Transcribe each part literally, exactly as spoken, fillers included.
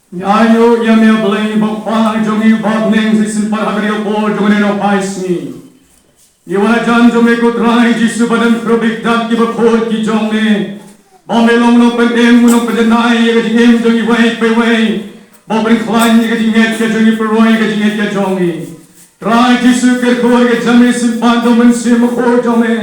Ngi ainguh ïa me Blei ba Kpa jong ngi, ba bneng sa shisien pat ha kane ka por jong kane ka nohphai sngi. Ngi wan hajan jong me ko Trai Jisu ba don khyndiat kiba khuid ki jong me. Ba me long u nongpynim, u nongpynjanai ïa ka jingim jong iwei pa iwei. Ba u pynkhlaiñ ïa ka jingngeit ka jong ngi, pynroi ïa ka jingngeit ka jong ngi. Trai Jisu, kyrkhu ïa ka jingim shisien pat jong u Mynsiem Bakhuid jong me.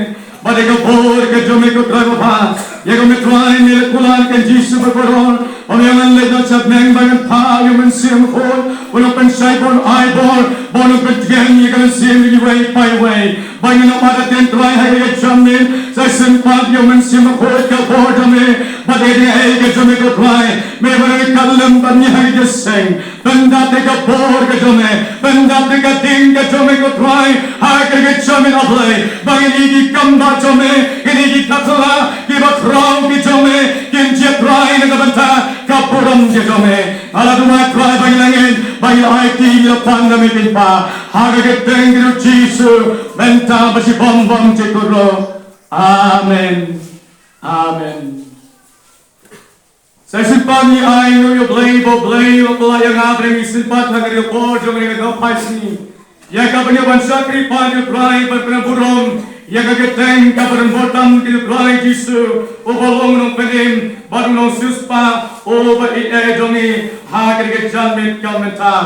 Bad ïa ka bor ka jong me ko Trai Baba. Ïa kaba me Trai me la kular ha u Trai Jisu bakordor. Ba me ngan leit noh sha bneng bad ngan phah ïa u Mynsiem Bakhuid. Ba un pynshai, ba un ai bor, ba un pyntngen ïa ka mynsiem ïa iwei pa iwei. Ba ngin ym pat ïaid Trai ha ka jingim, sa shisien pat ïa u Mynsiem Bakhuid ka bor jong me. Bad ïa ka jingim ka jong me ko Trai. Me ba ngi ïaid lem bad ngi ha ka jingim. Pyndap ïa ka bor ka jong me, pyndap ïa ka ding ka jong me ko Trai, ha ka jingim, A Blei, ba ngin ïohi ki kam ba jong me, ngin ïohi ki takla, kiba khraw ki jong me, kin jied Trai na ka bynta ka burom ka jong me. Nga la duwai Trai ba ngin la ngeit, ba ngin la aiti, ngin la pan na me kynpa. Ha ka kyrteng ka jong u Jisu, mynta bad shibun bun jingkut ruh. Amen. Amen. Sa shisien pat ngi ainguh ïa U Blei, ba U Blei u la pynlait ïa nga ba ngi shisien pat ha kane ka por jong kane ka nohphai sngi. Ïa kaba ngi wan shakri pat ïa u Trai, ban pynburom ïa ka kyrteng kaba donbor tam ka jong u Trai Jisu, uba long u nongpynim bad u nongsiewspah, uba ïeit jong ngi ha kane ka janmiet ka mynta.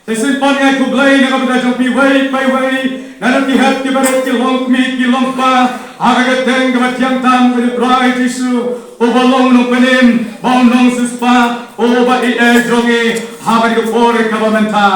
Sa shisien pat ngi ai khublei na ka bynta jong phi iwei pa iwei, naduh ki hep kiba rit, ki longkmie ki longkpa, ha ka kyrteng kaba thiang tam ka jong u Trai Jisu, uba long u nongpynim bad u nongsiewspah, uba ïeit jong ngi ha kane ka por kaba mynta.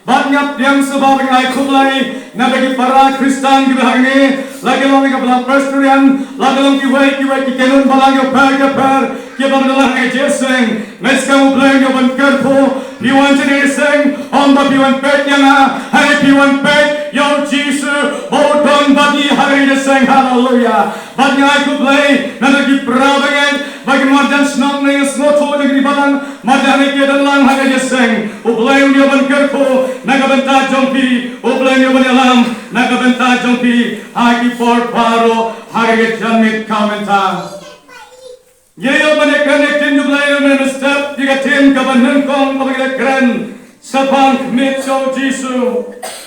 Bad ngi ap pdiang sngewbha ban ai khublei na bynta ki para Khristan kiba hangne, la ki long ka balang Presbyterian, la ki long kiwei kiwei ki kynhun balang kiba pher kiba pher, kiba don ha kane ka jingïaseng. Nga ai skhem U Blei un ïoh ban kyrkhu, phi wan sha kane ka jingïaseng ym ba phi wan peit ïa nga, hynrei phi wan peit ïa U Jisu ba u don bad ngi ha kane ka jingïaseng. Haleluya. Bad nga ai khublei na ki para bangeit ba ki marjan shnong ne sngewthuh na ki balang marjan ne ki don lang ha kane ka jingïaseng. U Blei un ïoh ban kyrkhu na ka bynta jong phi, U Blei un ïoh ban ïalam na ka bynta jong phi ha ki por baroh ha kane ka janmiet ka mynta. Ngi ïoh ban ïakren ïa ka ktien U Blei, mynstep ïa ka ktien kaba nyngkong kaba ngi la kren shaphang khmih sha U Jisu.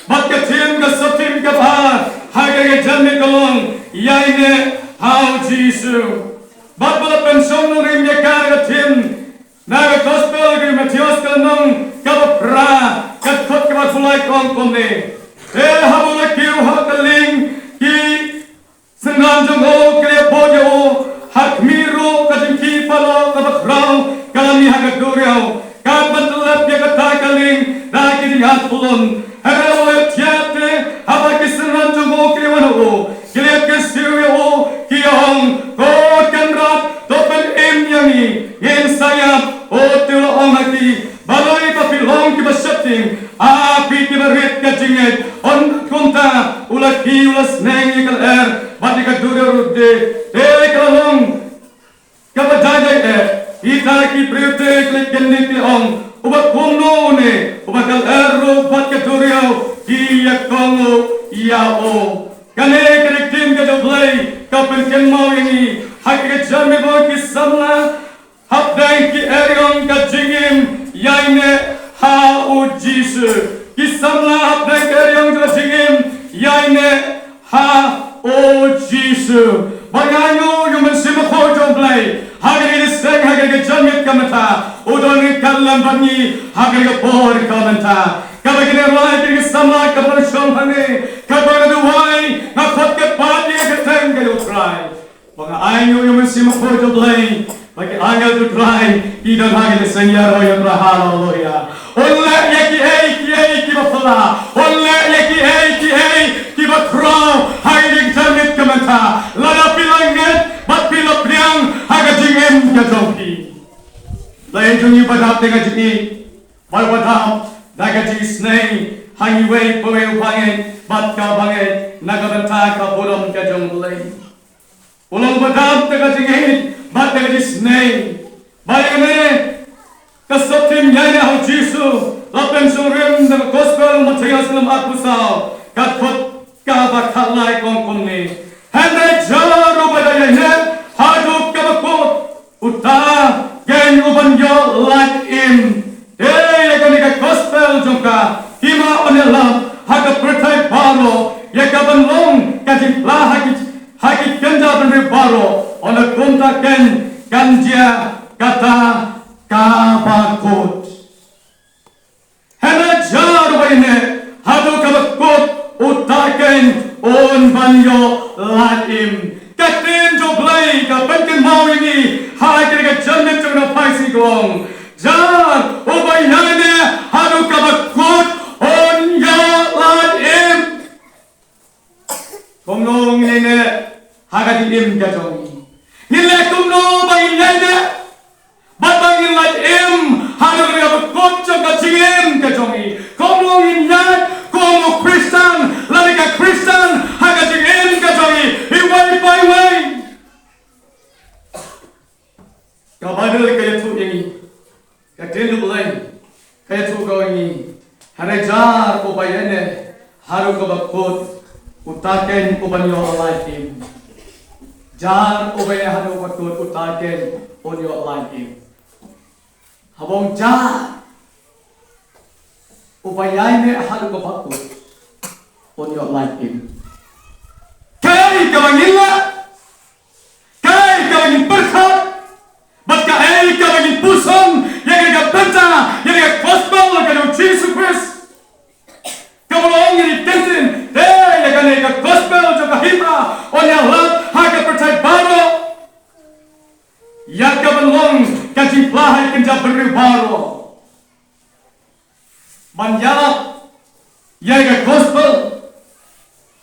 Bad ka ktien ka sawdong kaba ha kane ka janmiet ka long ïaineh ha U Jisu. Bad ba la pynshong nongrim ïa ka ktien na ka gospel ka Mathaios ka lynnong kaba phra, ka dkhot kaba arphew lai ka ong kumne. Te haba u la kiew ha ka lieng ki synran jong u ki la ïabud ïa u, ha khmih ruh ka jingkhih paidbah kaba khraw ka la mih ha ka duriaw, katba tyllep ïa kata ka lieng da ki jingarphyllun. Hynrei u la thiah te haba ki synran jong u ki la wan ha u, ki la kyrsiew ïa u, ki ong, Ko Kynrad, to pynim ïa ngi, ngin sa ïap. U te u la ong ha ki, Balei ba phi long kiba sheptieng, ah phi kiba rit ka jingngeit? Hynrei kumta u la khie, u la sneng ïa ka lyer bad ïa ka duriaw ruh de. Te ka la long kaba dei dei eh. Kita ki briew te ki la kynnoh, ki ong, Uba kumno une, uba ka lyer ruh bad ka duriaw ki ïakohnguh ïa u? Kane ka dei ka ktien ka jong U Blei ka pynkynmaw ïa ngi ha ka janmiet ba ki samla hapdeng ki eriong ka jingim ïaineh ha U Jisu. Ki samla hapdeng ki eriong ka jingim ïaineh ha U Jisu. Ba ngi ainguh ïa u Mynsiem Bakhuid jong U Blei ha kane ka seng, ha kane ka janmiet ka mynta. U don ryngkat lem bad ngi ha kane ka por ka mynta. Kaba kine rai ki samla kaba shong hangne, kaba nga duwai, nga khot kyrpad ïa ka kyrteng ka jong U Trai. Ba nga ainguh ïa u Mynsiem Bakhuid jong U Blei ba ki angel jong U Trai ki don ha kane ka seng. Ïaroh ïa U Trai. Haleluya. Un leh ïa kiei kiei kiba phylla, un leh ïa kiei kiei kiba khraw ha kane ka janmiet ka mynta. Lada phi la ngeit bad phi la pdiang ha ka jingim ka jong phi. Blei jong ngi ba dap da ka jingïeit, ba dap da ka jingisynei ha ngi iwei pa iwei u bangeit bad ka bangeit na ka bynta ka burom ka jong U Blei. U long ba dap da ka jingïeit bad da ka jingisynei. Ba ïa kane ka sawdong ïaineh ha U Jisu la pynshong rim da ka gospel u Mathaios ka lynnong arphew saw, ka dkhot kaba khatlai ka ong kumne. Hynrei jar uba da ïaineh haduh kaba kut, uta kein uba Kan, kan jia kata kaba kut. Hynrei jar uba ïaineh haduh kaba kut uta kein un ban ïoh lait im. Ka ktien jong U Blei ka pynkynmaw ïa ngi ha kane ka janmiet jong ngi na Phaisi ka ong, jar uba ïaineh haduh kaba kut un ïoh lait im. Kumno ngin ïaineh ha ka jingim ka jong ngi? Ngin leh kumno ba ngin ïaineh bad ba ngin lait im ha kane ka bakut jong ka jingim ka jong ngi? Kumno ngin ïaid kum u Khristan lane ka Khristan ha ka jingim ka jong ngi iwei pa iwei? Ka Baibl ka ïathuh ïa ngi, ka ktien U Blei ka ïathuh ka ong ïa ngi, hynrei jar uba ïaineh haduh kaba kut uta kein un ban ïoh lait im. Jar uba ïaineh haduh kaba kut uta kein un ïoh lait im. Haba ong jar uba ïaineh haduh kaba kut un ïoh lait im. Kaei kaba ngin leh? Kaei kaba ngin pyrkhat? Bad kaei kaba ngin pyrshang ïa kane ka bynta, ïa kane ka gospel ka jong U Jisu Khrist? Kaba long ïa ngi ktien, te ïa kane ka gospel jong ka hima un ïalap ha ka pyrthei baroh. Ïa kaban long ka jingpynlait kynja bynriew baroh. Ban ïalap ïa ka gospel.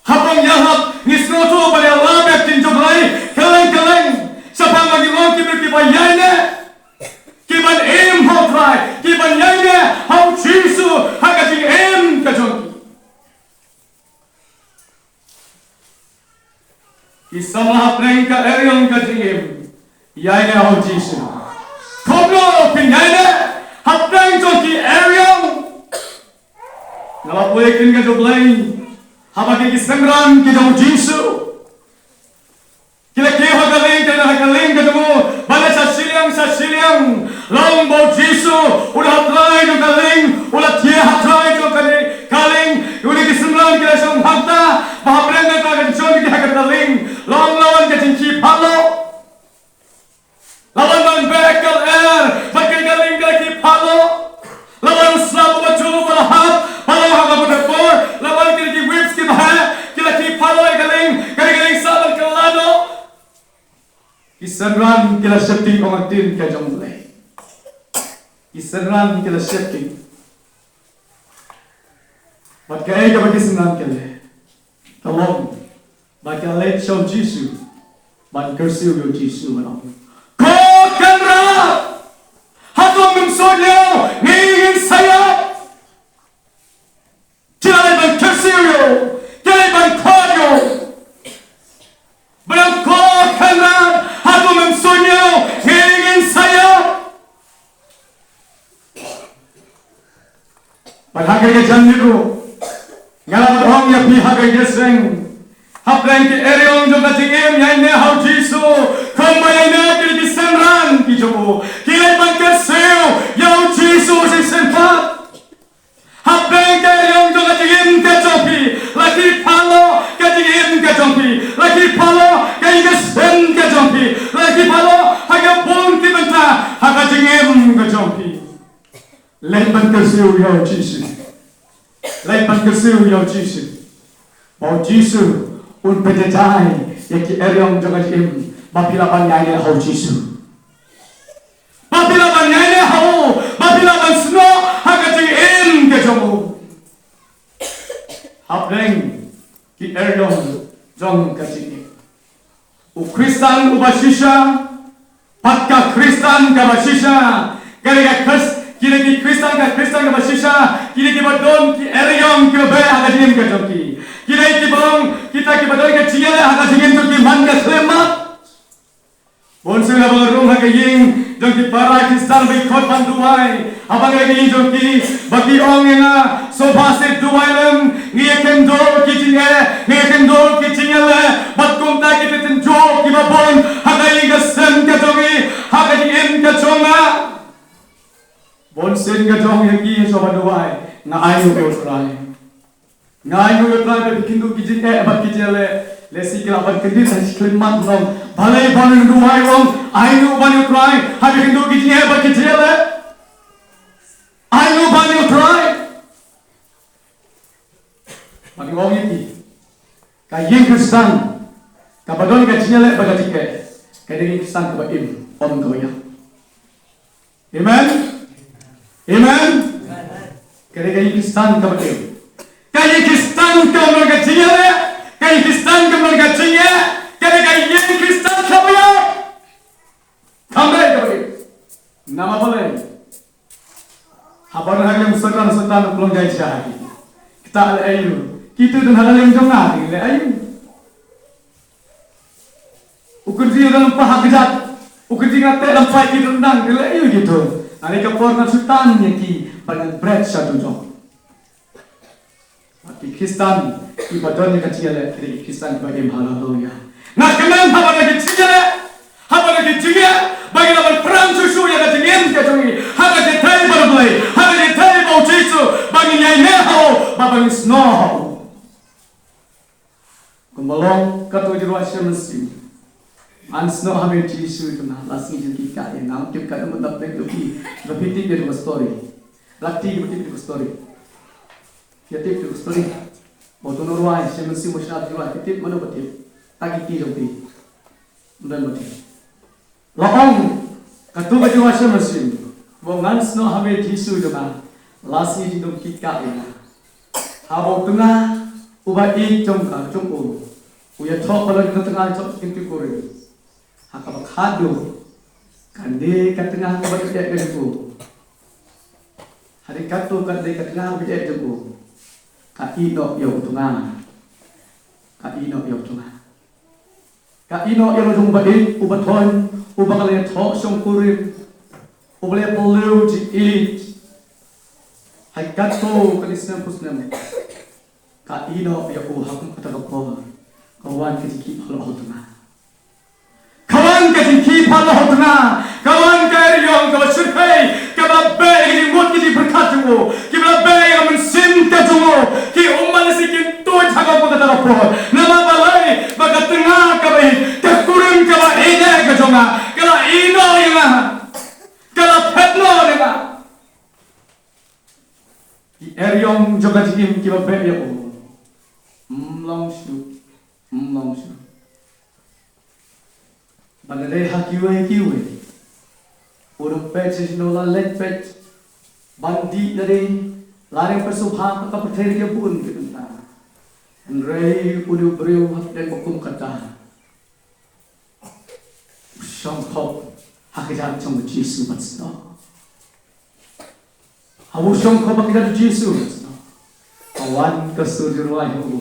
Haba ngi ïalap ngi sngewthuh ban ïalap ïa ka ktien jong U Blei kylleng kylleng. Shaphang ba ngi long ki briew kiba ïaineh, kiban im ha U Trai, kiban ïaineh ha U Jisu ha ka jingim ka jong ki. Ki samla hapdeng ka eriong ka jingim ïaineh ha U Jisu. Kumno phin ïaineh hapdeng jong ki eriong? Nga la pule ktien ka jong U Blei, haba ki, ki synran ki jong U Jisu ki la kiew ha ka lieng, ka ha ka lieng ka jong u, ba la sa shiliang sa shiliang. Long ba U Jisu u la trai jong ka lieng, u la thiah ha trai jong ka lieng. Une ki synran ki la shong hangta, ba hapdeng kata ka jingshong ki ha kata ka lieng long la wan ka jingkhih pharlok. La wan ban beh ka lyer bad kane ka lieng ka la khih pharlok. La wan slap uba ju ba la hap, ba la hap ba da por. La wan kine ki waves kiba heh ki la khih pharlok ïa ka lieng, kane ka lieng sah ban kylla noh. Ki synran ki la sheptieng, ong ka ktien ka jong U Blei. Ki synran ki la sheptieng. Bad kaei kaba ki synran ki la leh? Ka long ba ki la leit sha U Jisu ban kyrsiew ïa U Jisu, ban ong, Ko Kynrad, hato mem suidñiew ngi ngin sa ïap? Ki la leit ban kyrsiew ïa u, ki la leit ban khot ïa u. Ba ong, Ko Kynrad, hato mem suidñiew ngi ngin sa ïap? Bad ha kane ka janmiet ruh nga la ong ïa phi ha kane ka seng, hapdeng ki eriong jong ka jingim ïaineh ha U Jisu, kumba ïaineh kine ki synran ki jong u, ki leit ban kyrsiew ïa U Jisu shisien pat. Hapdeng ka eriong jong ka jingim ka jong phi, la khih pharlok ka jingim ka jong phi, la khih pharlok ka ïing ka sem ka jong phi, la khih pharlok ha ka bun ki bynta ha ka jingim ka jong phi. Leit ban kyrsiew ïa U Jisu. Leit ban kyrsiew ïa U Jisu. Ba U Jisu un pynjaijai ïa ki eriong jong ka jingim ba phi lah ban ïaineh ha U Jisu. Ba phi lah ban ïaineh ha u, ba phi lah ban snoh ha ka jingim ka jong u. Hapdeng ki eriong jong ka jingim. U Khristan uba shisha bad ka Khristan kaba shisha. Kane ka Khris-, kine ki Khristan, ka Khristan kaba shisha, kine kiba don ki eriong kiba beh ha ka jingim ka jong ki. Kine kiba long kita kiba don ka jingïaleh ha ka jingim jong ki man ka khlem mat. Bun sien haba nga rung ha ka ïing jong ki para Khristan ba ki khot ban duwai, haba nga ïohi ïa ki jong ki ba ki ong ïa nga, Sopha Seh, duwai lem, ngi ïa kynduh ki jingeh, ngi ïa kynduh ki jingïaleh bad kumta ki tynjuh kiba bun ha ka ïing ka sem ka jong ngi, ha ka jingim ka jong nga. Bun sien nga ong ïa ki, sngewbha duwai, nga ainguh ïa U Trai. Nga ainguh ïa U Trai ba phi kynduh ki jingeh bad ki jingïaleh. Lehse ki lah ban kyndit ha shi khyllipmat, ong, balei ban ïa u duwai, ong, ai nguh ban ïa u Trai ha ki khyndew ki jingeh bad ki jingeh leh. Ai nguh ban ïa u Trai. Bad ngi ong ïa ki, ka ïing Khristan kaba don ka jingïaleh bad ka jingeh ka dei ka ïing Khristan kaba im, ym kaba ïap. Amen. Amen. Ka dei ka ïing Khristan kaba im. Ka ïing Khristan kaba don ka jingïaleh, ka ïing Khristan kaba don ka jingeh ka dei ka ïing Khristan kaba ïap. Kam dei kaba im. Namar balei? Haba ngi ha ka liang u Soitan, u Soitan u pynlong jai shai. Kita leh aïu? Kito don ha ka liang jong nga, leh aïu? U kynti u dang pah ha kjat, u kynti nga teh lam pai, ki dang dang, leh aïu kito? Ngi ka por ngan shu tan ïa ki ban ngan bret sha dujok. Ki Khristan kiba don ïa ka jingïaleh ki dei ki Khristan kiba im. Haleluya. Nga kmen haba na ki jingïaleh, haba na ki jingeh, ba ngin nang ban pyrshang shuh shuh ïa ka jingim ka jong ngi ha ka jingïatai bad U Blei, ha ka jingïatai bad U Jisu, ba ngin ïaineh ha u, ba ngin snoh ha u. Kumba long katto ka jingrwai shem mynsiem. Ngan snoh ha me Jisu jong nga, la sngi jingkit kat ïa nga. Ngam tip katno mut na pdeng jong phi, ba phi tip ïa ka story. Ba la kti ba tip ïa ka story. Ïa tip ïa ka story. Ba uto u nongrwai shem mynsiem u shah jingrwai, phi tip mano ba tip? Ta ki kti jong phi. Ym don ba tip. La ong katto ka jingrwai shem mynsiem, ba ngan snoh ha me Jisu jong nga, la sngi jingdum kit kat ïa nga. Haba u tnga uba ïeit jong ka, jong u, u ïathoh palat ïa ka tnga, ïathoh ïa ki kynti kurim, ha kaba khadduh kane ka tnga kaba ïeit jong u, hadien katto kane ka tnga kaba ïeit jong u, ka ïehnoh ïa u tnga. Ka ïehnoh ïa u tnga. Ka ïehnoh ïa la jong uba ïeit, uba thoiñ, uba ka la ïathoh shongkurim, uba la ïaphylliew jingïeit. Ha katto katne snem phew snem, ka ïehnoh ïa u ha kum kata ka por. Ka wan ka jingkhih pharloh ha u tnga. Ka wan ka jingkhih pharloh ha u tnga. Ka wan ka eriong kaba shyrkhei, kaba la beh ïa ka jingmut ka jingpyrkhat jong u, kiba la beh ïa ka mynsiem ka jong u. Ki ummat Israel kin tuid ha ka kum kata ka por. Namar balei? Ba ka tnga kaba ïeit, ka kurim kaba ïeit ka jong nga, ka la ïehnoh ïa nga, ka la phet noh ïa nga. Ki eriong jong ka jingim kiba beh ïa u. Ym long shuh, ym long shuh. Ban da dei ha kiwei kiwei, u dang peit sha shano, la leit peit ban dih na dei, la dang peit sha u bha ka pyrthei, ka bun ka bynta. Hynrei une u briew hapdeng ba kum kata, u shongkop ha kjat jong u Jisu ban snoh. Haba u shongkop ha kjat u Jisu, ka wan ka sur jingrwai ha u,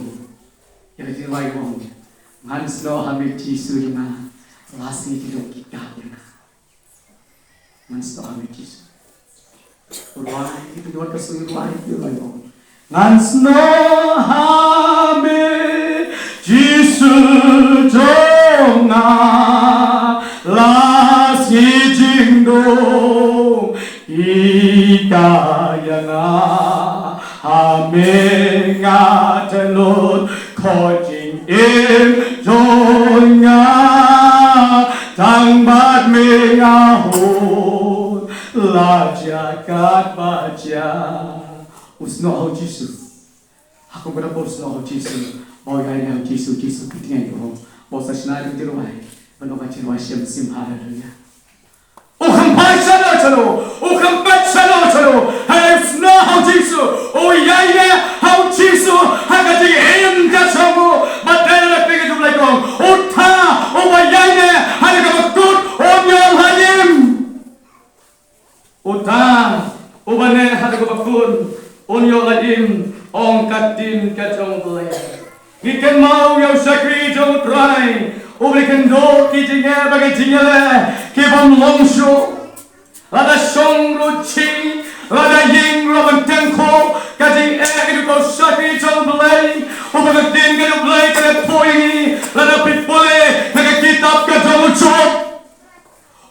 ïa ka jingrwai u ong, ngan snoh ha me Jisu jong nga, la sngi jingdum kit kat ïa nga. Ngan snoh ha me Jisu. U rwai, u wan ka sur jingrwai, u rwai u ong, ngan snoh ha me Jisu jong nga, la sngi jingdum kit ïa nga. Ha me nga teh lut, ka jingim jong nga, tang bad me nga hud, la jia katba jia. U snoh ha u Jisu. Ha kum kata u snoh ha u Jisu, ba u ïaineh ha u Jisu, Jisu ka tngen ïa u, ba u sa shna ïa ka jingrwai, ban long ka jingrwai shem mynsiem. Haleluya. U khlem peit shano shano, u khlem peit shano shano, hynrei u snoh ha u Jisu, u ïaineh ha u Jisu, ha ka jingim ka jong u, ba dei na ka bynta jong u Blei, u ong, uta uba ïaineh ha kaba kut, un ïoh la im. Uta uba neh ha kaba kut un ïoh la im, ong ka ktien ka jong U Blei. Ngi kynmaw ïa u shakri jong U Trai, uba la ïakynduh ki jingeh bad ki jingïaleh ki bym long shuh. Lada shong ruh jing, lada ïing ruh ban teng khuh, ka jingeh ka jong u shakri jong U Blei, uba ka ktien ka jong U Blei ka la ïathuh ïa ngi, lada phi pule na ka kitab ka jong u Job.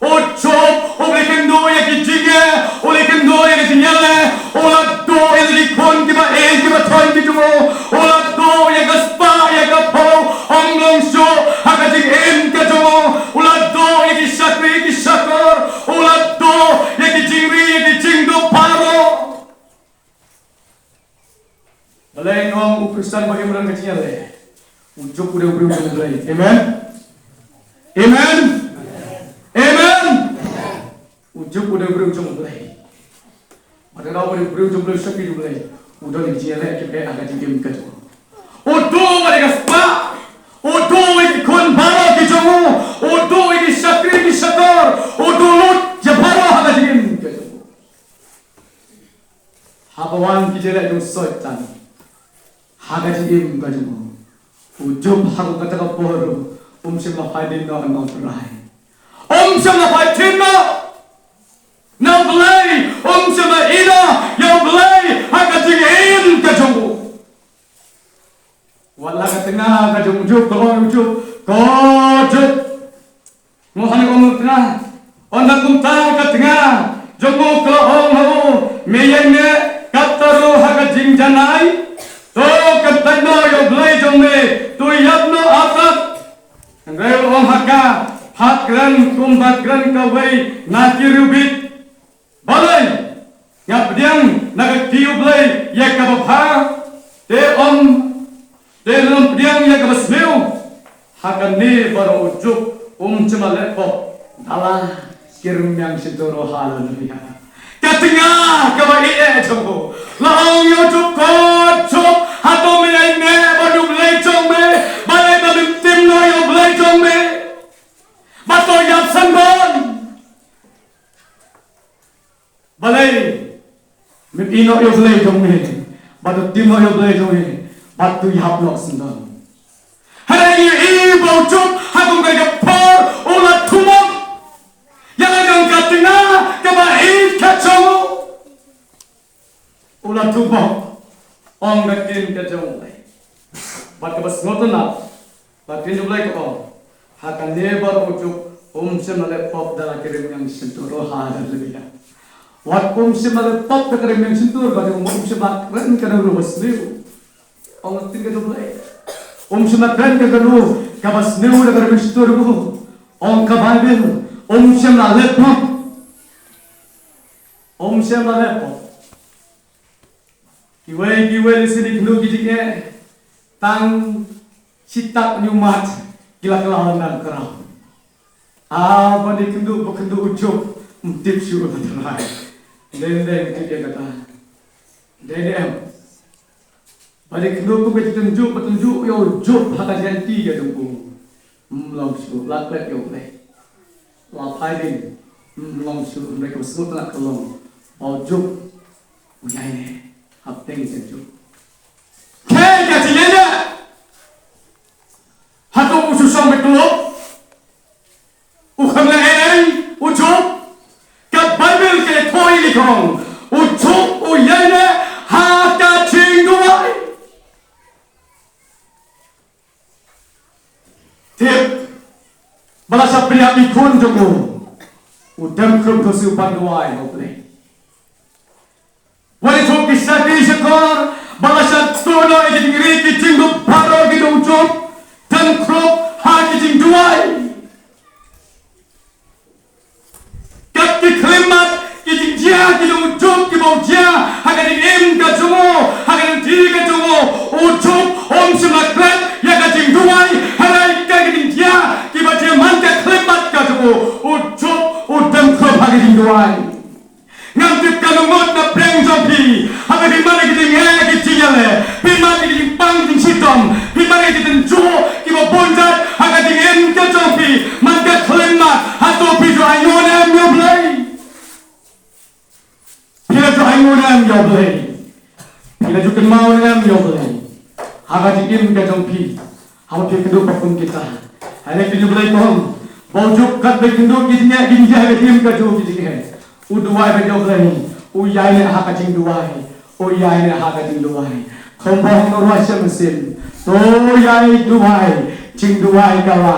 U Job u la ïakynduh ïa ki jingeh, u la ïakynduh ïa ki jingïaleh, u la duh ïa ki khun kiba ïeit kiba thoiñ ki jong u, u la duh ïa ka spah ïa ka phew, ym long Ong u Khristan ba im ryngkat ka jingïaleh, u Job u dei u briew jong U Blei. Amen. Amen. Amen. U Job u dei u briew jong U Blei. Bad haba u dei u briew jong U Blei, u shakri U Blei, u don ka jingïaleh kaba eh ha ka jingim ka jong u. U duh wat ïa ka spah, u duh wat ïa ki khun baroh ki jong u, u duh wat ïa ki shakri ki shakor, u duh lut ïa baroh ha ka jingim ka jong u. Haba wan ki jingïaleh jong u Soitan ha ka jingim ka jong u, u Job ha kata ka por ruh um shym la phai dien noh na U Trai. Um shym la phai dien noh na U Blei, um shym la ïehnoh ïa U Blei ha ka jingim ka jong u. Wat la ka tnga ka jong u Job ka ong ïa u Job, ko Job, nga hap ong tnga. Ynda kumta ka tnga jong u ka la ong ha u, me ïaineh katta ruh ha ka jingjanai? To kyntait noh ïa U Blei jong me, to ïap noh artat. Hynrei u ong ha ka, phah kren kumba kren kawei na ki riewbit. Balei nga pdiang na ka kti U Blei ïa kaba bha, te ym, te ym pdiang ïa kaba sniew? Ha kane baroh u Job um shym la leh pop da la ki rmiang shyntur ruh. Haleluya. Ka tnga kaba eh eh jong u la ong ïa u Job, ko Job, hato me ïaineh bad U Blei jong me? Balei ba mem tim noh ïa U Blei jong me? Ba to ïap sngewbha. Balei mem ïehnoh ïa U Blei jong me, bad to tim noh ïa U Blei jong me, bad to ïap noh sngewbha? Hynrei ngi ïohi ba u Job ha kum kane ka por u la thubok ïa la jong ka tnga kaba ïeit ka jong u. U la thubok, ong ka ktien ka jong U Blei. Bad kaba sngewtynnat, ka ktien U Blei ka ong, ha kane baroh u Job um shym la leh pop da la ki rmiang shyntur ruh. Haleluya. Wat um shym la leh pop da ka rmiang shyntur ka jong u, um shym la kren kano kano kaba sniew. Ong ka ktien ka jong U Blei, um shym la kren kano kano kaba sniew da ka rmiang shyntur u. Ong ka Baibl, um shym la leh pop. Um shym la leh pop. Kiwei kiwei lehse kino ki jingeh tang shi tak ñiumat ki la kylla nang kyrpang. Ah, ba dei kynduh ba kynduh u Job, ym tip shuh u Trai. Dei dei ki tip ïa kata. Dei dei em. Ba dei kynduh kum ka jingtynjuh ba tynjuh ïa u Job ha ka jingïaid lynti ka jong u. Ym long shuh, la klet ïa U Blei. La phai dien, ym long shuh, hynrei kaba sngewtynnat ka long ba u Job u ïaineh hapdeng jong u Job. Kaei ka jingïaineh? Hato u shu shong beit klop? U khlem leh ei ei u Job? Ka Baibl ka ïathuh ïa ngi ka ong, u Job u ïaineh ha ka jingduwai. Tip, ba la shah pdiang ïa ki khun jong u, u dem khrup, to shu pan duwai ha U Blei. Wat ïa ki shakri shakor ba la shah tuh noh ïa ki jingri ki jingdup baroh ki jong u Job, dem khrup ha ki jingduwai. Kat ki khyllipmat ki jingjia ki jong u Job kiba u jia ha ka jingim ka jong u, ha ka jingim ka jong u, u Job um shym la klet ïa ka jingduwai. Hynrei kat ki jingjia kiba jia man ka khyllipmat ka jong u, u Job u dem khrup ha ka jingduwai. Ngam tip katno ngut na pdeng jong phi, haba phi mad ïa ki jingeh ki jingïaleh, phi mad ïa ki jingpang jingshitom, phi mad ïa ki jingtynjuh kiba bun jait ha ka jingim ka jong phi man ka khyllipmat, hato phi ju ainguh ne em ïa U Blei? Phi la ju ainguh ne em ïa U Blei? Phi la ju kynmaw ne em ïa U Blei ha ka jingim ka jong phi? Haba phi kynduh ba kum kita, ha ka jingim U Blei ka ong ba u Job katba kynduh ki jingeh ki jingeh ha ka jingim ka jong u, ki jingeh, u duwai bad ïa U Blei, u ïaineh ha ka jingduwai, u ïaineh ha ka jingduwai. Kham bang nurwa shem shem, to ïai duwai, jingduwai ka la,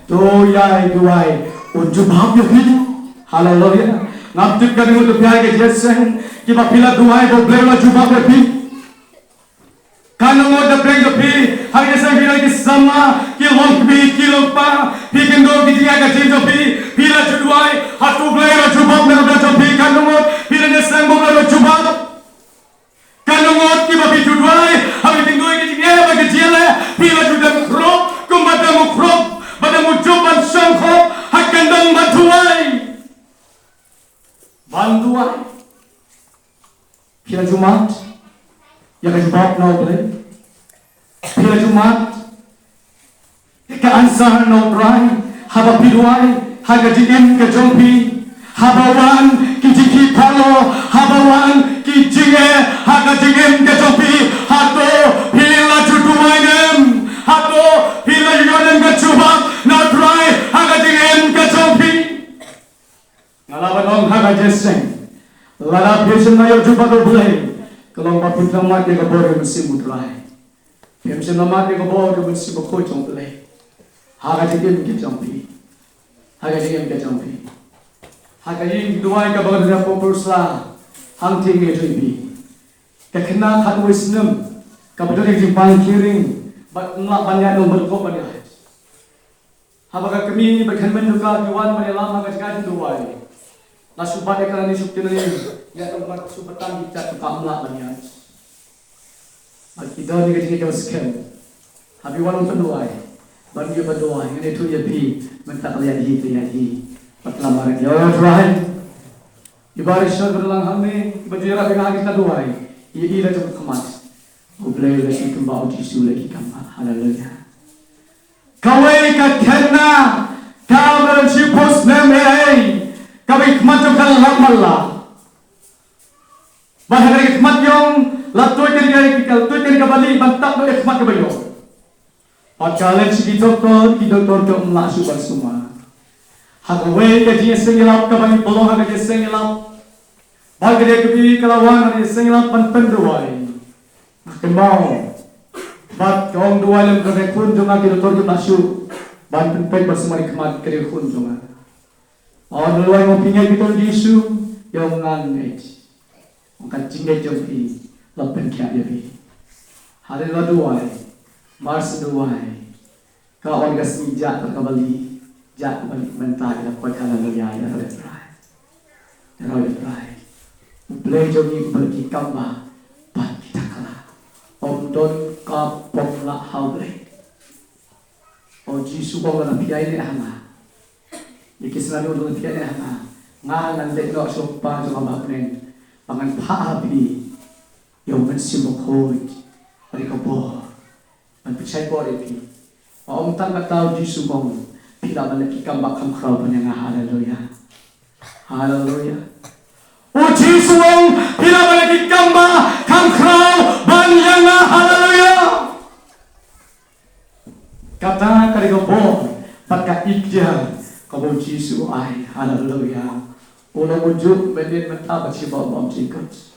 to ïai duwai, un jubab ïa phi. Haleluya. Ngam tip katno ngut na phi ha ka jingïaseng kiba phi la duwai ba U Blei u la jubab ïa phi. Katno ngut na pdeng jong phi ha ka jingïaseng, phi don ki samla, ki longkmie, ki longkpa, phi kynduh ki jingeh ha ka jingim jong phi, phi la ju duwai, hato U Blei u la jubab na ka bynta jong phi? Katno ngut phi don ha ka jingïaseng ba U Blei u la jubab? Katno ngut kiba phi ju duwai, haba phi kynduh Ban duwai. Phi la ju mad ïa ka jubab na U Blei? Phi la ju mad ïa ka answer na U Trai haba phi duwai ha ka jingim ka jong phi? Haba wan ki jingkhih pharlo, haba wan ki jingeh ha ka jingim ka jong phi, hato phi la ju duwai ne em? Hato phi la ju ïoh ne em ka jubab na U Trai ha ka jingim ka jong phi? Nga lah ban ong ha ka jingïaseng, lada phim shym la ïoh jubab U Blei, ka long ba phim shym la mad ïa ka bor ka mynsiem U Trai. Phim shym la mad ïa ka bor ka mynsiem bakhuid jong U Blei ha ka jingim ka jong phi. Ha ka jingim ka jong phi. Ha ka ïing duwai kaba ka don ha Purpose la hangtei ngi ïathuh ïa phi, ka khynnah khatwei snem kaba don ïa ka jingpang kyrhai bad ym lah ban ïaid lem bad ka kop ban ïaid. Haba ka kmie bad ka hynmen jong ka ki wan ban ïalam ha ka jaka jingduwai, la shu bat ïa ka nangne shu ktien nangne, ïa ka mat shu bat tang ki jaka ym lah ban ïaid. Bad ki don ïa ka jingngeit kaba skhem. Haba wan u pynduwai, ban ïa pynduwai, ngan ïathuh ïa phi mynta ka la ïaid hi, ka la ïaid hi. Bad ka la mareh ïa U Trai. Iba ri shon ba don lang hangne, iba ju ïarap ïa nga ha ki jingduwai, ïa i la jong ka khmat. U Blei u la ki kamba, U Jisu u la ki kamba. Haleluya. Kawei ka khynnah kaba don shiphew snem, eh, kaba ki khmat jong ka la lap man la. Bad ha ka khmat ïong la tuid ïa ka, la tuid ïa ka bali ban tap ïa ka khmat kaba ïong. Bad ka leit sha ki doktor, ki doktor kim lah shuh ban sumar. Ha kawei ka jingïaseng ïalap kaba ngi pynlong ha ka jingïaseng ïalap, bad ka dei ka kmie ka la wan ha ka jingïaseng ïalap ban pynduwai. Nga kynmaw, bad ka ong, duwai lem ka dei khun jong nga, ki doktor kim lah shuh ban pynpeit ban sumar ïa ka khmat, ka dei khun jong nga. Ong, duwai, nga pynïaid ïa U Jisu, ïa u ngan ngeit. Ong, ka jingngeit jong phi la pynkhiah ïa phi. Haleluya, duwai. Mar shu duwai, ka ong, ka sngi jah ka bali, jah ka bali mynta, ïa la koit. Haleluya, ïaroh ïa U Trai. Ïaroh ïa U Trai. U Blei jong ngi uba la ki kamba bad ki takla. Ym don kaba pom lah ha U Blei. O Jisu, ong, lada phi ïaineh ha nga, ïa ki sngewbha, lada phi ïaineh ha nga, nga ngan leit noh sha u Kpa jong nga ba ha bneng, ba ngan phah ha phi ïa U Mynsiem Bakhuid, bad ïa ka bor ban pynshai bor ïa phi. Ym tang kata, U Jisu ong, phi lah ban leh ki kam ba kham khraw ban ïa nga. Haleluya. Haleluya. U Jisu ong, phi lah ban leh ki kam ba kham khraw ban ïa nga. Haleluya. Kata ka dei ka bor bad ka iktiar kaba U Jisu u ai. Haleluya. U la mujur mynnin mynta bad shi ba bam jingkut.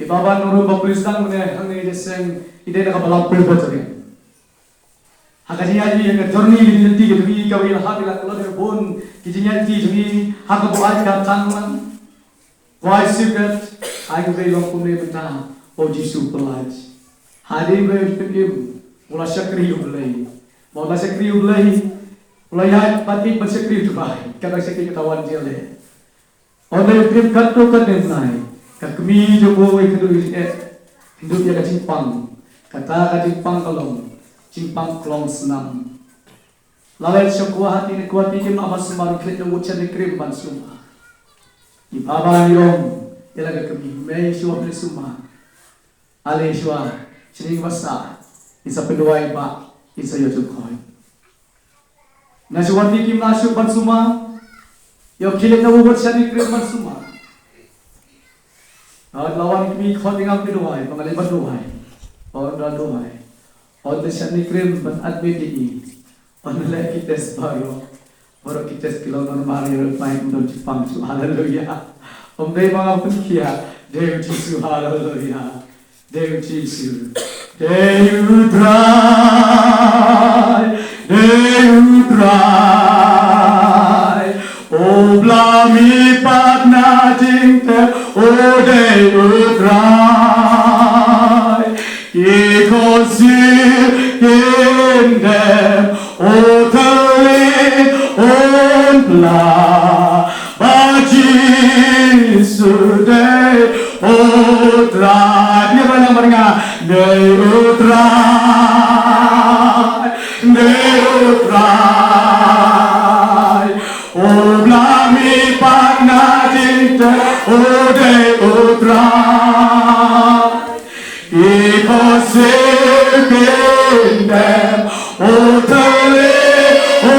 I Baba Nuru ba pule sdang mynne hangne, i seng i dei na ka Balam Presbyterian. Ha ka jingïaid i ha ka journey, ka jingïaid i ka jong i kaba i la hap, i la khlad ïa ka bun ki jingïaid i jong i ha kaba u ai ka tang lang. Wai sibet ai, U Blei, long kumne mynta, O Jisu, pyllait. Hadien ba u pynim u la shakri U Blei. Ba u la shakri U Blei, u la ïaid bad ïeit ban shakri U Trai. Kat ban shakri, kat ban wan jingïaleh. Ynda u pynim katto katne bnai, ka kmie jong u, i kynduh, i eh, kynduh ïa ka jingpang. Kata ka jingpang ka long jingpang klong snam. La leit sha Guwahati, ne Guwahati kim lah ban sumar, khlieh da u wut shane cream ban sumar. I Baba i ong ïa la ka kmie, mei shuwa phi sumar. Ale shuwa, shane ba sah, in sa pynduwai ba in sa ïoh jingkhoit. Na shuwa phi kim lah shuh ban sumar, ïoh khlieh na u wut shane cream ban sumar. Ynda la wan i kmie, khot ïa nga pynduwai, ba nga leit ban duwai. Ynda duwai, ynda shane cream ban admit ïa i. Ynda leh ki test baroh, baroh ki test ki long normal, ïa u Trai ym don jingpang shuh. Haleluya. Ym dei ba nga pynkhiah, dei U Jisu. Haleluya. Dei U Jisu. Dei U Trai, dei U Trai. O Blei, mi pat na jingtep, o dei U Trai. Ki khun sir kin dem, o thylliej un pla. Ba Jisu dei U Trai. Dei U Trai, dei U Trai, dei U Trai. O Blei, mi Pat na jingtep u dei u Trai. Ki khohsiew kin dem u thylliej u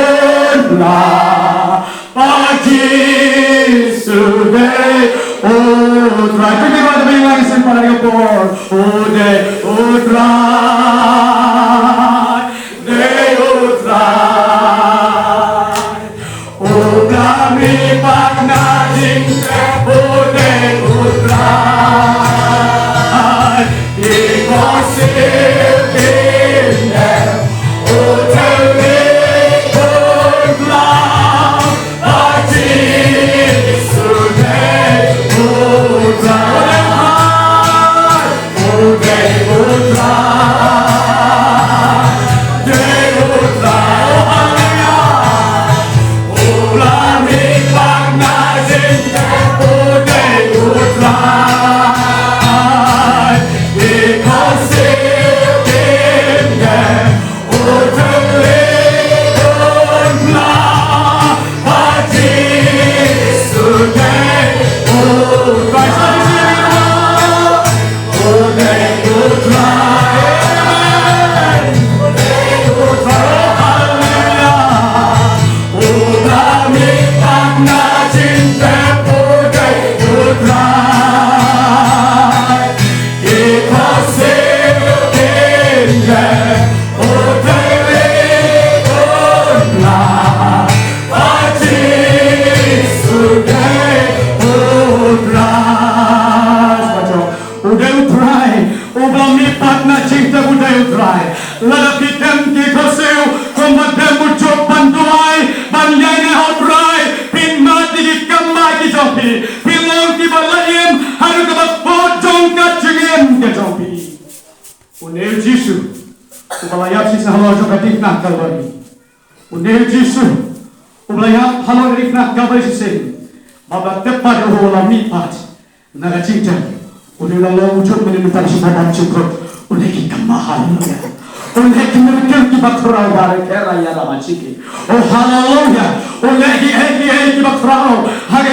blah. Ba Jisu dei u Trai. Pynban ba ïa ngi sngewbha ïa ka por. U dei u Trai. Dei u Trai. U Blei mihpat na jingtep u dei u Trai. I khohsiew kin dem u thylliej u blah. Ba Jisu dei u Trai. U dei u Trai, dei u Trai, oh haleluya. U Blei mihpat na jingtep u dei u Trai. I khohsiew kin dem u thylliej u blah. Ba Jisu dei u Trai. U dei u Trai, u Blei mihpat na jingtep u dei u Trai. Lada phi dem ki khohsiew, kumba dem u Job ban duwai, ban ïaineh ha u Trai, phin mad ïa ki kambah ki jong phi, phin long kiba la im, haduh kaba kut jong ka jingim ka jong phi. Une u Jisu, uba la ïap shisha halor jong ka diengphna Kalbari. Une u Jisu, uba la ïap halor ka diengphna Kalbari shisien. Bad la tep pat ïa u, la mihpat na ka jingtep. Une u la long u juh mynne mynta sha ka bam jingkut. Une ki kambah, haleluya. Une ki miracle kiba khraw ba la kyrkhu ïa la ma jong ki. Oh, haleluya. Une kiei kiei kiba khraw ha ka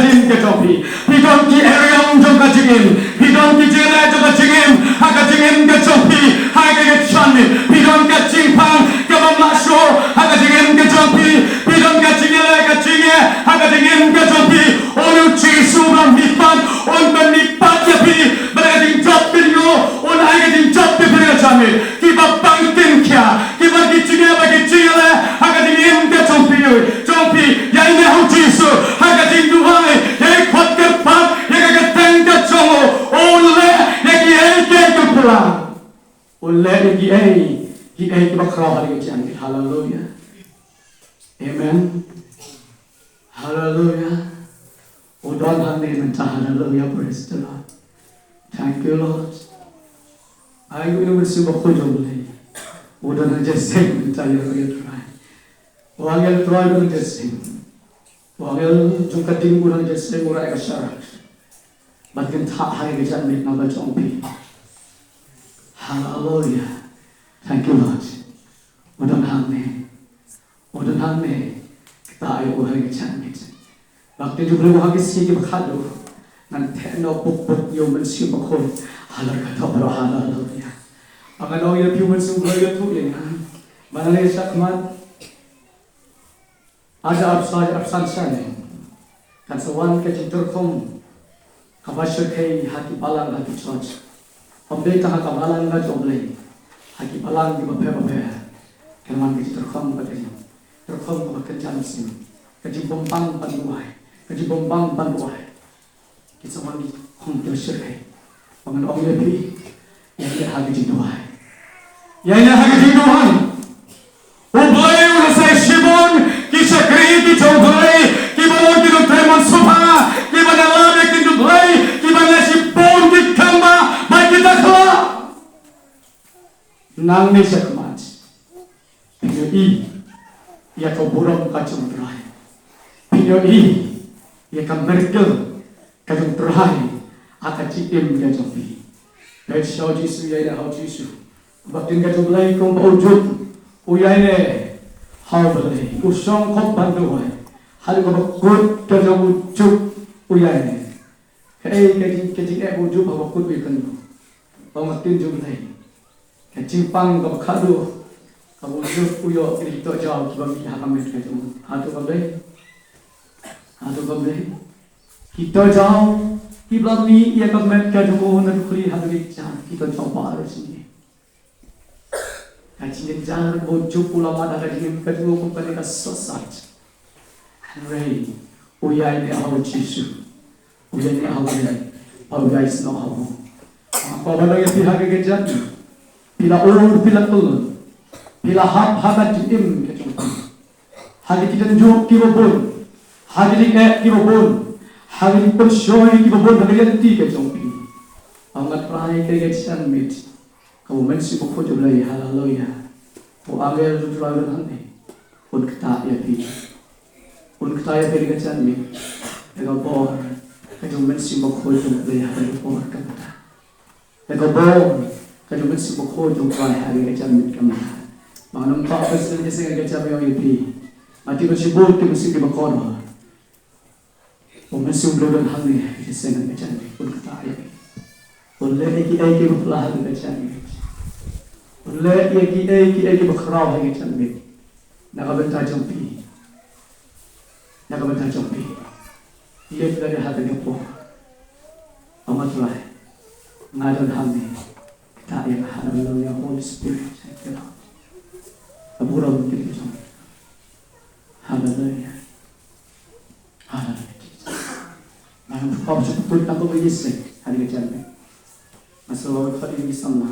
jingim ka jong phi. Phi don ki eriong jong ka jingim. Phi don ki jingleh jong ka jingim ha ka jingim ka jong phi. Ha ka jingim, phi don ka jingpang kaba ym lah shuh ha ka jingim ka jong phi. Phi don ka jingïaleh ka jingeh ha ka jingim ka jong phi. Une u Jisu ba mihpat, un pynmihpat ïa phi. Bad ka jingjop phi, un ai ka jingjop ïa phi ka jingim. Kiba pang kin khia, kiba ki jingeh bad ki jingïaleh ha ka jingim ka jong phi, jong phi, ïaineh ha u Jisu ha ka jingduwai, ïai khot kyrpad ïa ka kyrteng ka jong u, un leh ïa kiei kiei kiba phylla, un leh ïa kiei kiei kiba khraw ha ka jingim. Haleluya. Amen. Haleluya. U don hangne mynta, haleluya, praise the Lord. Thank you, Lord. Ai u Mynsiem Bakhuid U Blei u don hangne mynta, ïa u Trai. U angel Trai u don hangne. U angel jong ka ding u don hangne, u rah ïa ka sharak. Bad kin thah ha ka jingmut na ka jong phi. Haleluya. Thank you, Lord. U don hangne. U don hangne, ktah ïa u ha ka jingmut. Bad te ju bri ha ki sngi kiba khadduh, ngan theh noh buk buk ïa u Mynsiem Bakhuid halor ka doh baroh, haleluya. Bad ngan ong ïa phi, u Mynsiem Bakhuid u ïathuh ïa nga ba nangne shakhmat, ha ka arphew saw, arphew san snem, kan sa wan ka jingtyrkhong kaba shyrkhei ha ki balang, ha ki church. Ym dei tang ha ka balang ka jong U Blei, ha ki balang kiba pher bapher kan wan ka jingtyrkhong, ka jingtyrkhong kaba kynja mynsiem, ka jingbym bang ban duwai, ka jingbym bang ban duwai. Kin sa wan ki khongpyr shyrkhei. Ba ngan ong ïa phi, ïaineh ha ka jingduwai. Ïaineh ha ka jingduwai. U Blei u la sei shibun ki shakri ki jong U Blei kiba long ki nongtrei mon suba, kiba nang lade ki jong U Blei, kiba nang shibun ki kambah bad ki dakhla. Nangne shakhmat, phin ïohi ïa ka burom ka jong U Trai. Phin ïohi ïa ka miracle ka jong U Trai ha ka jingim ka jong phi. Peit sha u Jisu, ïaineh ha u Jisu. Ba ktien ka jong U Blei kumba u Job u ïaineh ha U Blei, u shong khop ban duwai. Haduh kaba kut ka jong u Job u ïaineh. Kaei ka jing, ka jingeh u Job haba kut u ïakynduh? Ong ka ktien jong U Blei, ka jingpang kaba khatduh kaba u Job u ïoh ki dei ki tohjaw kiba mih ha ka met ka jong u. Hato kam dei? Hato kam dei? Ki tohjaw kiba la mih ïa ka met ka jong u na dukri haduh ki jar, ki tohjaw baroh shi. Ka jingjynjar ba u Job u la mad ha ka jingim ka jong u kum kane ka sohsat. Hynrei u ïaineh ha u Jisu. U ïaineh ha u Blei. U ïaisnoh ha u. Haba ngi ïa phi ha kane ka janmiet, phi la ur, phi la kyllon, phi la hap ha ka jingim ka jong phi, ha ki jingjuh kiba bun, ha ki jingeh kiba bun, ha ki jingpynshoi kiba bun ha ka lynti ka jong phi. Ong nga Trai, ha kane ka janmiet, ka U Mynsiem Bakhuid U Blei, haleluia, u angel jong U Trai un hangne, un ktah ïa phi. Un ktah ïa phi ha kane ka janmiet da ka bor ka jong U Mynsiem Bakhuid jong U Blei ha kane ka por ka mynta. Da ka bor ka jong U Mynsiem Bakhuid jong U Trai ha kane ka janmiet ka mynta. Ba ngam kwah ban sngewthuh ïa ka janmiet ïa phi. Nga tip ba shibun ki mynsiem kiba kordor. U Mynsiem Blei un hangne ha ka seng ka jong phi, un ktah ïa phi. Un leh ïa kiei kiei kiba phylla ha ka jong phi. Un leh ïa kiei kiei kiba khraw ha ka jong phi. Na ka bynta jong phi. Na ka bynta jong phi. Ïeit lade ha kane ka por. Ong nga Trai, nga don hangne. Ktah ïa nga, haleluia, Holy Spirit, thank you, Lord. Ka burom kyrkhu jong. Haleluia. Haleluia. Nga ngam kwah ban shu pynkut tang kumba ngi ïaseng ha kane ka janmiet. Nga sngewbha ban khot ïa ngi samla.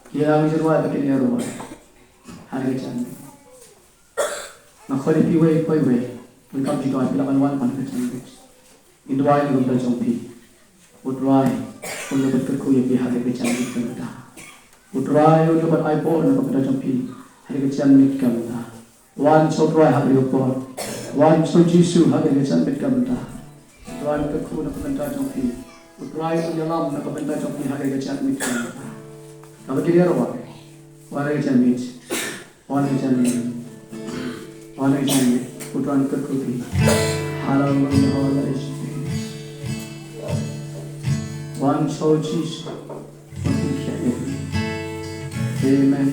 Ki ïa ngi jingrwai bad kin ïa rwai ha kane ka janmiet. Nga khot ïa phi iwei pa iwei. Phi kam ju duwai, phi lah ban wan ha kane ka janmiet. Ngin duwai na ka bynta jong phi. U Trai un ïoh ban kyrkhu ïa phi ha kane ka janmiet ka mynta. U Trai un ïoh ban ai bor na ka bynta jong phi ha kane ka janmiet ka mynta. Wan sha U Trai ha kane ka por. Wan sha U Jisu ha kane ka janmiet ka mynta. U Trai un kyrkhu na ka bynta jong phi. U Trai un ïalam na ka bynta jong phi ha kane ka janmiet ka mynta. Kaba kin ïa rwai, wan ha kane ka janmiet. Wan ha ka janmiet. Wan ha ka janmiet. U Trai un kyrkhu ïa phi. Haleluia, haleluia. Wan sha U Jisu. Amen.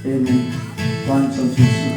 Amen. Wan sha U Jisu.